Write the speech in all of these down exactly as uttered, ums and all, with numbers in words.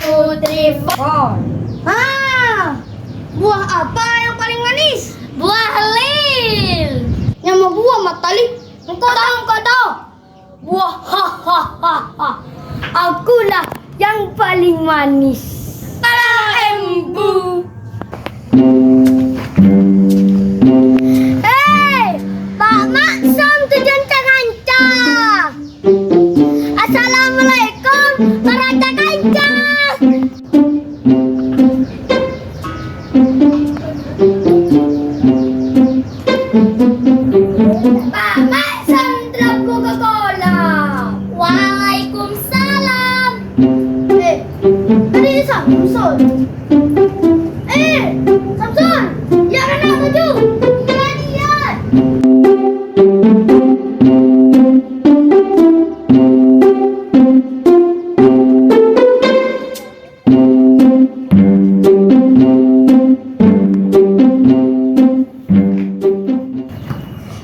Putri Fon. Ah, buah apa yang paling manis? Buah lil. Nyama buah matali. Engko' tao, engko' tao. Buah, ha, ha, ha, ha. Akulah yang paling manis. Salah embu. Hei, Pak Maksum, tujuan kanca. Assalamualaikum, para kanca. Pak Maksum, terapuk ke kolam. Waalaikumsalam. Eh, tadi Samsul. Eh, Samsul, ya kena baju. Iya, iya.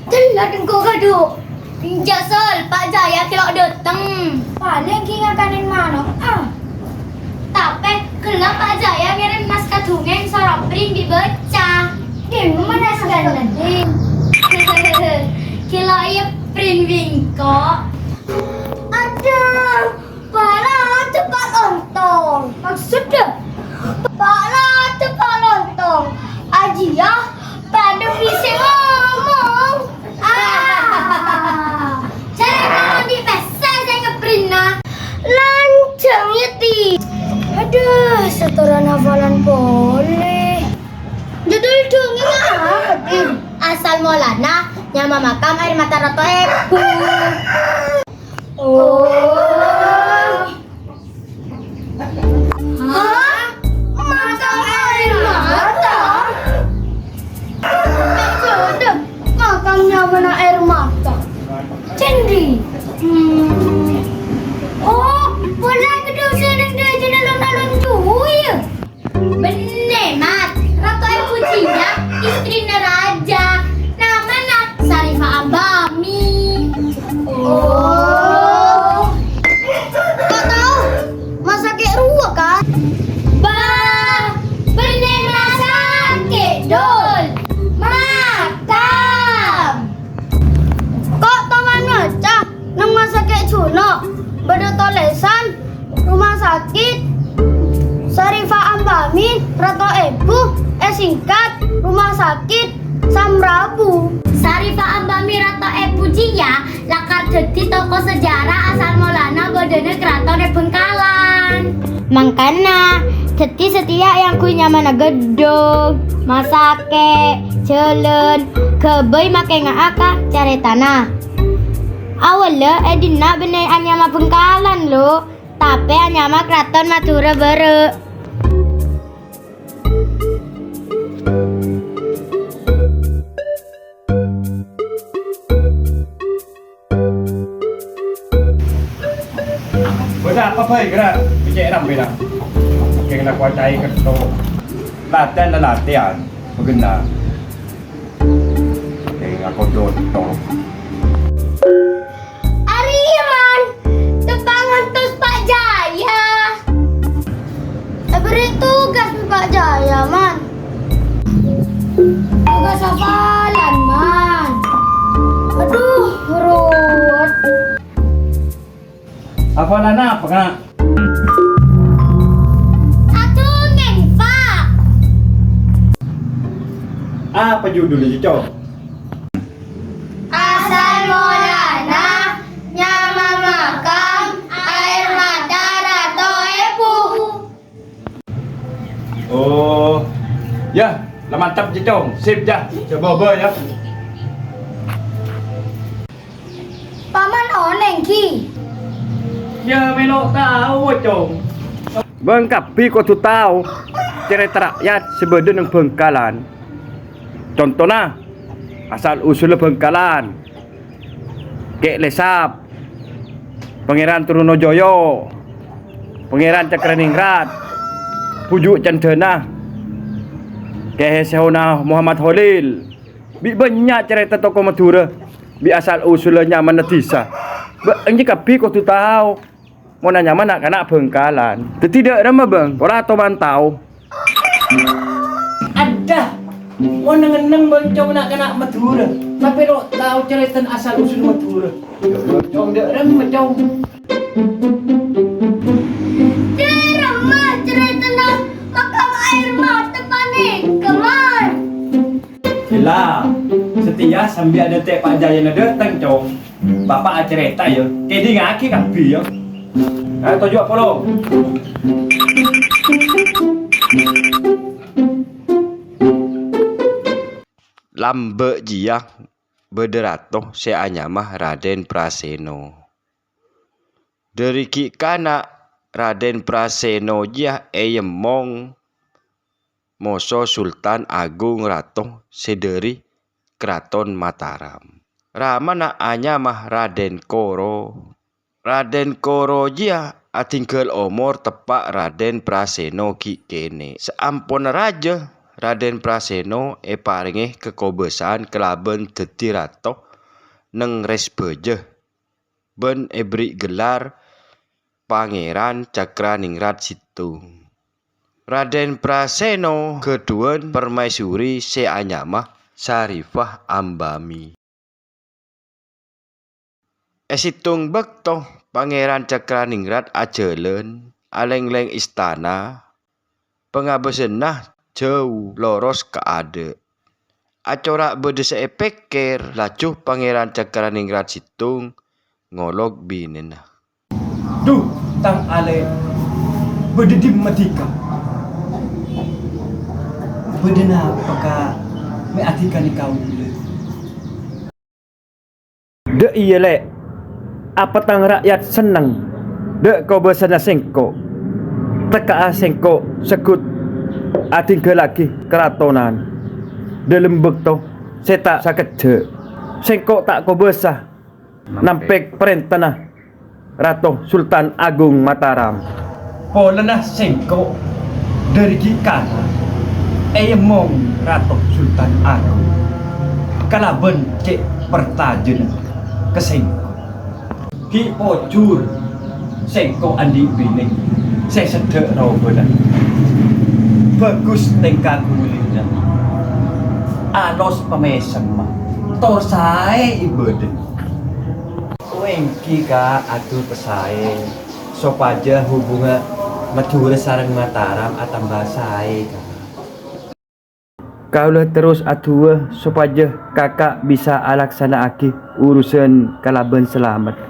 Telat engko' kadu. Enjâ', Sol, Pak Jaya kèlo' dâteng. Palèng ghi' ngakanen mano', ah. Tapè ghellâ' Pak Jaya ngèrèm mas ka dhungèng soro prèng bi' bâca. Dimma mas ghellâ'? Kèlo' iyâ prèng bi' engko'. Adhu. Pala ceppa' lontong. Maksudda? Pala ceppa' lontong. Ajiyâ padâ bi' sè ngomong. Ah. Jârèya kaulâ andi' pèssè sè ngeprènna. Lanjhâng, yâ, Ti. Adhu, setoran hafalan polè. Judul dhungèng apa, Ti? Asal molana nyama makam Air Mata Rato Èbu. Oh. Hah? Makam Air Mata? Maksudda, makam nyamana Air Mata? Cendi. Hmm. Oh, polana ghâdhung sè neng dâjâna lon-alon jhuwi, yâ? Bânnè, Mat. Rato Èbu jiyâ istrina rajâ. Namana Sarifah Ambami. Oh. Kok tao? Masakè' rowa, kan? Bah, bânnè masakè', Dul. Makam. Kok tao maca? Neng masakè' Juno, bâdâ tolèsan rumah sakit Sarifah Ambami Rato Èbu, èsingkat Rumah Sakit Samrabu. Sarifah Ambami Rato Èbu jiyâ lakar dhâddhi toko sejarah asal molana bâdâna Keraton è Bhângkalan. Mangkana, dhâddhi satèya èangghuy nyamana ghâdhung, masakè', jhâlân, ghâbây makènga'a ka carètana. Awwâlla è dinna' bânnè anyama Bhângkalan, lo, tapè anyama Keraton Madhurâ bârâ'. Bâdâ apa bhâi, Gra? Becek rampè, Gra. Kèng la kowacaè ketto. Latèyan la latèyan, bâgenna. Kèng aku conto. Arèya, Man. Teppa'na ngantos Pak Jaya. Èberri' tugas bi' Pak Jaya, Man. Tugas hafalan, Man. Aduh, ruwet. Hafalan apa, Kak? Adhungèng, Pak. Apa judulnya, Cok? Asal molana nyama makam Air Mata Rato Èbu. Oh, ya, la mantap, Cong. Sip, ya. Coba, coba, ya. Paman onèng, ghi? Ya, mèlo tao, Cong. Bâ'na kabbhi kodhu tao carèta ra'yat sè bâdâ neng Bhângkalan. Contona, asal usulla Bhângkalan. Kè' Lèsap, Pangèran Trunojoyo, Pangèran Cakraningrat, Bhuju' Cendana, Kè Sèhona Muhammad Kholil, bi' bânnya' carèta toko Madhurâ, bi' asal usulla nyamana dhisa. Bâ'na kabbhi kodhu tao. Mon anyama na'-kana' Bhângkalan. Dhâddhi dâ' remma, Bâng, pora to-mantao. Adhâ, mon neng-enneng, Bâng, Cong, na'-kana' Madhurâ. Tapè lo' tao carètana asal usul Madhurâ. Cong, dâ' remma, Cong. Dâ' remma carètana makam air mata panèka, Man? Ella, satèya sambi adântè' Pa' Jayana dâteng, Cong. Bapa' acarèta, yâ. Kèdingngaghi kabbhi, yâ. Ayo, toju' apolong. Lambâ' jiyâ bâdâ rato sè anyama Raden Praseno. Dâri ghi' kana', Raden Praseno jiyâ èemmong moso Sultan Agung Rato sè dâri Karaton Mataram. Ramana anyama Raden Koro. Raden Koro jiyâ adhinggâl omor teppa' Raden Praseno ghi' kènè'. Saamponna rajâ, Raden Praseno èparèngè kakobâsaan kalabân dhâddhi rato neng Resbâjâ bân èberri' gelar Pangèran Cakraningrat Sèttong. Raden Praseno ghâdhuwân parmaèsori sè anyama Sarifah Ambami. È sèttong bâkto Pangèran Cakraningrat ajhâlân alènglèng istana, pangabâsânna jhâu loros ka adâ'. Acora' bâdâ sè èpèkkèr, laju Pangèran Cakraningrat Sèttong ngolok binèna. Dhu, tang alè', bâdâ dimma dhika? Bâdâ napa, Ka', mè' adhikanè kaulâ? Dâ' iyâ, Lè'. Apa tang ra'yat senneng dâ' kobâsana sèngko'? Tekka'a sèngko' segghut adhinggâllaghi karatonan dâlem bâkto sè ta' sakejjhâ'. Sèngko' ta' kobâsa nampèk parèntana Rato Sultan Agung Mataram. Polana sèngko' dâri ghi' kana' èemmong Rato Sultan Agung kalabân cè' partajâna ka sèngko'. Ghi' pojhur sèngko' andi' binè sè seddhâ' robâna. Bhâghus tèngka ghulina, alos pamèsemma, tor saè ibâdâ. Èngghi, Ka', adur ka saè, sopajâ hubungan Madhurâ sareng Mataram atamba saè, Ka'. Kaulâ terros adu'a sopajâ Kaka' bisa alaksana'aghi urusan kalabân salamet.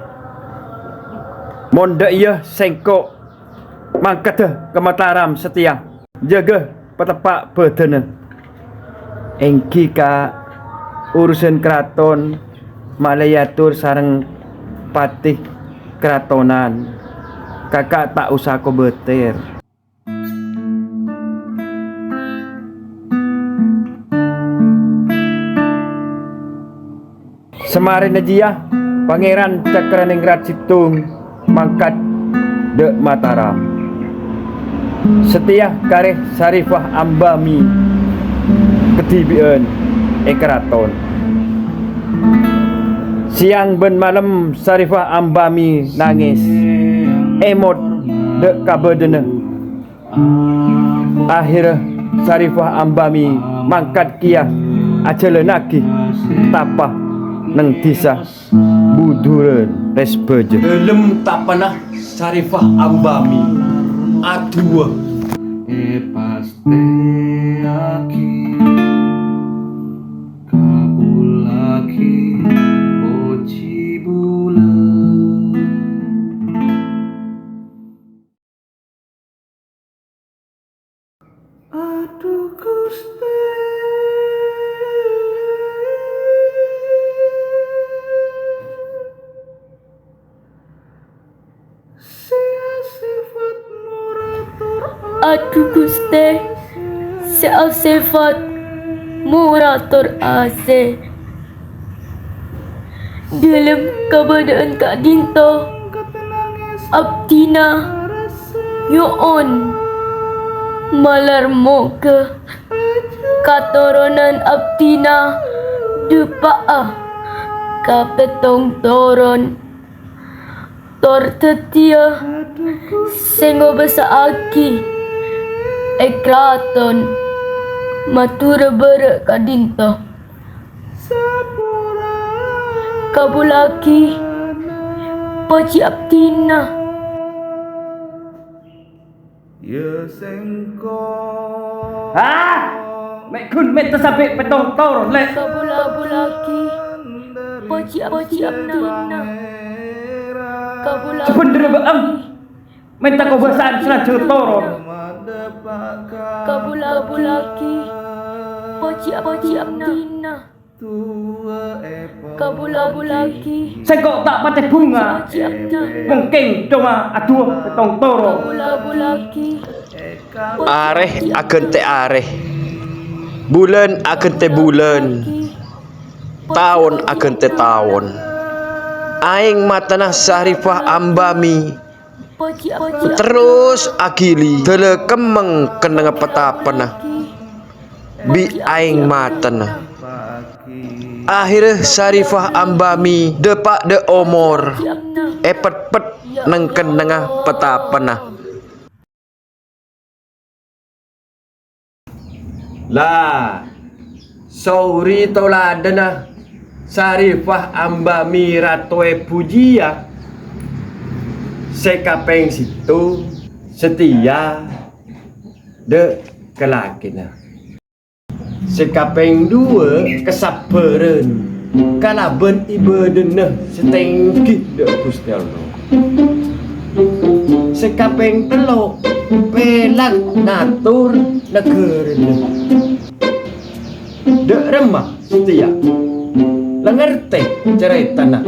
Mon dâ' iyâ, sèngko' mangkaddhâ ka Mataram satèya, jâgâ pateppa' bâdânna. Èngghi, Ka', urusan karaton ma'lè èator sareng pati karatonan. Kaka' ta' osa kobâtèr. Samarèna jiyâ, Pangèran Cakraningrat Sèttong mangkat dâ' Mataram. Satèya karè Sarifah Ambami kadhibi'ân è karaton. Sèyang bân malem Sarifah Ambami nangès, èmot dâ' ka bâdânna. Ahèrra Sarifah Ambami mangkat kèya ajhâlânnaghi tapa neng dhisa Budhuran Resbâjâ. Dâlem tapana Sarifah Ambami adu'a. Èpastèyaghi, kabhullaghi, pojhi bulâ. Adhu Ghustè, sè asèfat mora tor Adhu Ghustè, sè asèfat mora tor asè. Dâlem kabâdâ'ân ka'dinto, abdhina nyo'on malar moghâ katoronan abdhina dâpa'a ka pèttong toron. Tor dhâddhiyâ sè ngobâsa'aghi è kraton Madhurâ bârâ' ka'dinto. Kabulâ'aghi pojhi abdhina. Ah! Mè' ghun mènta sabbhi' pèttong toron, Lè'. Kabulâ-, kabulâ'aghi pojhi abdhina. Kabulâ-, Sabhendherrâ bâ'na mènta kobâsa'an salajâng toron. Kabulâ-, kabulâ'aghi pojhi abdhina. Kabulâ-, kabulâ'aghi Sèngko' ta' patè bhunga. Mangkèn coma adu'a pèttong toron. Kabulâ-, kabulâ'aghi Arè aghântè arè, bulân aghântè bulân, taon aghântè taon. Aèng matana Sarifah Ambami terros aghili dâlâ kemmèng kennengnga patapenna bi' aèng matana. Ahèrra Sarifah Ambami dâpa' dâ' omor èpetpet neng kennengnga patapenna. La, saorè toladhânna Sarifah Ambami Rato Èbhu jiyâ. Sè kapèng sèttong, satèya dâ' ka lakèna. Sè kapèng duwâ', kasabbhârân kalabân ibâdâna sè tèngghi dâ' Ghustè Allah. Sè kapèng tello', pèlak ngator naghârâna. Dâ' remma satèya la ngartè carètana.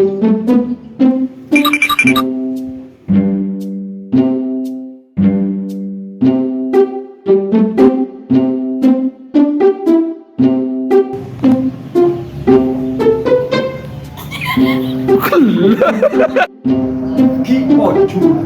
Ghi' pojhur.